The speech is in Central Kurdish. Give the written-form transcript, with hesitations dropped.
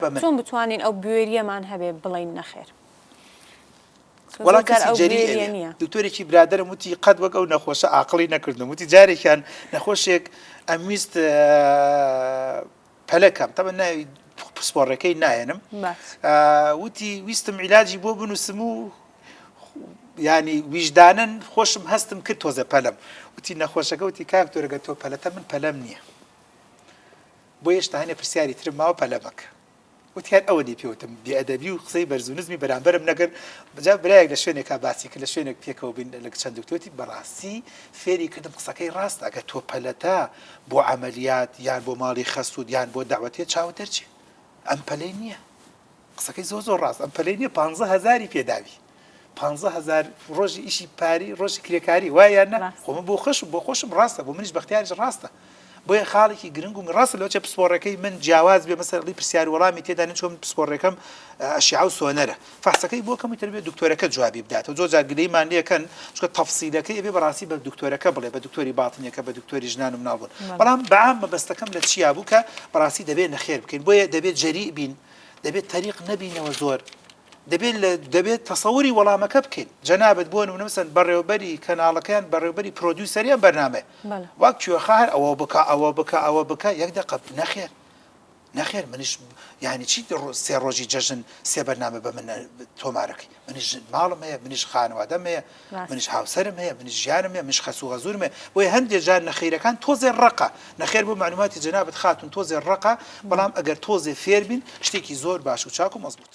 بە من. چۆن بتوانین ئەو بوێرییەمان هەبێ بڵێین نەخێر؟ چون وەڵا زۆر جار کەسی ئەو جەری بوێرییە ئەوێ. نییە. دکتۆرێکی برادەرم وتی قەت وەک ئەو نەخۆشە ئاقڵی نەکردم. وتی جارێکیان نەخۆشێک ئەمویست پەلە کەم تەبعەن ناوی پسپۆڕەکەی ناهێنم. باش. وتی ویستم عیلاجی بۆ بنووسم و یانی ویژدانەن خۆشم هەستم کرد تۆزێ پەلەم. وتی نەخۆشەکە وتی کاک دکتۆر ئەگەر تۆ پەلەتە من پەلەم نییە. بۆ هێشتا هەنێ پرسیاری ترم ماوە پەلە مەکە. وتی هەر ئەوەندەی پێ وتم بێ ئەدەبی و قسەی بەرز و نزمی بەرامبەرم نەکرد، جا برایەک لە شوێنێکا باسی کرد لە شوێنێک پێکەوە بووین لە چەند دکتۆر وتی بەڕاستی فێری کردم قسەکەی ڕاستە ئەگەر تۆ پەلەتە بۆ عەمەلیات یان بۆ ماڵی خەسووت یان بۆ دەعوەتێ چاوت دەرچێ ئەم پەلەی نییە. قسەکەی زۆر زۆر ڕاست ئەم پەلەی نیە پانزە هەزاری پێداوی 15 هەزار ڕۆژی ئیشی پاری ڕۆژی کرێکاری وایە یان نا خۆ من بۆ خۆشم بۆ خۆشم ڕاستە بۆ منیش بەختیاریش ڕاستە بۆیە خاڵێکی گرنگ و ڕاستە لەوچە پسپۆڕەکەی من جیاواز بێ مەسەر ڵی پرسیار وەڵامی تێدا نچۆم پسپۆڕەکەم ئەشیعە و سۆنەرە فەحسەکەی بۆ کەم تر بێ دکتۆرەکە جوابی بداتەوە زۆر جار گلەیمان لێکەن چونکە تەفسیلەکەی ئەبێ بەڕاستی بە دکتۆرەکە بڵێ بە دکتۆری باتنیەکە بە دکتۆری ژنان و مناڵ بوون بەڵام بەعام مەبەستەکەم لە چیا بوو کە بەڕاستی دەبێ نەخێر بکەین بۆیە دەبێت جەری بین دەبێت تەریق نەبینەوە زۆر دەبێت لە دەبێت تەسەوری وەڵامەکە بکەین جەنابت بۆ نمونە مەسەن بەڕێوبەری کەناڵەکەیان بەڕێوبەری پرۆدیوسەریان بەرنامەیە وەک کوێخا هەر ئەوە بکە ئەوە بکە ئەوە بکە یەک دەقە نەخێر نەخێر منیش یانی چی سێ ڕۆژی جەژن سێ بەرنامە بە من تۆمارەکەی منیش ماڵم هەیە منیش خانەوادەم هەیە منیش هاوسەرم هەیە منیش ژیانم هەیە منیش خەسوو غەزوورم هەیە بۆیە هەندێ جار نەخیرەکان تۆزێ ڕەقە نەخێر بۆ مەعلوماتی جەنابت خاتوون تۆزێ ڕەقە بەڵام ئەگەر تۆزێ فێر بین شتێکی زۆر باش و چاک و مەزبووت.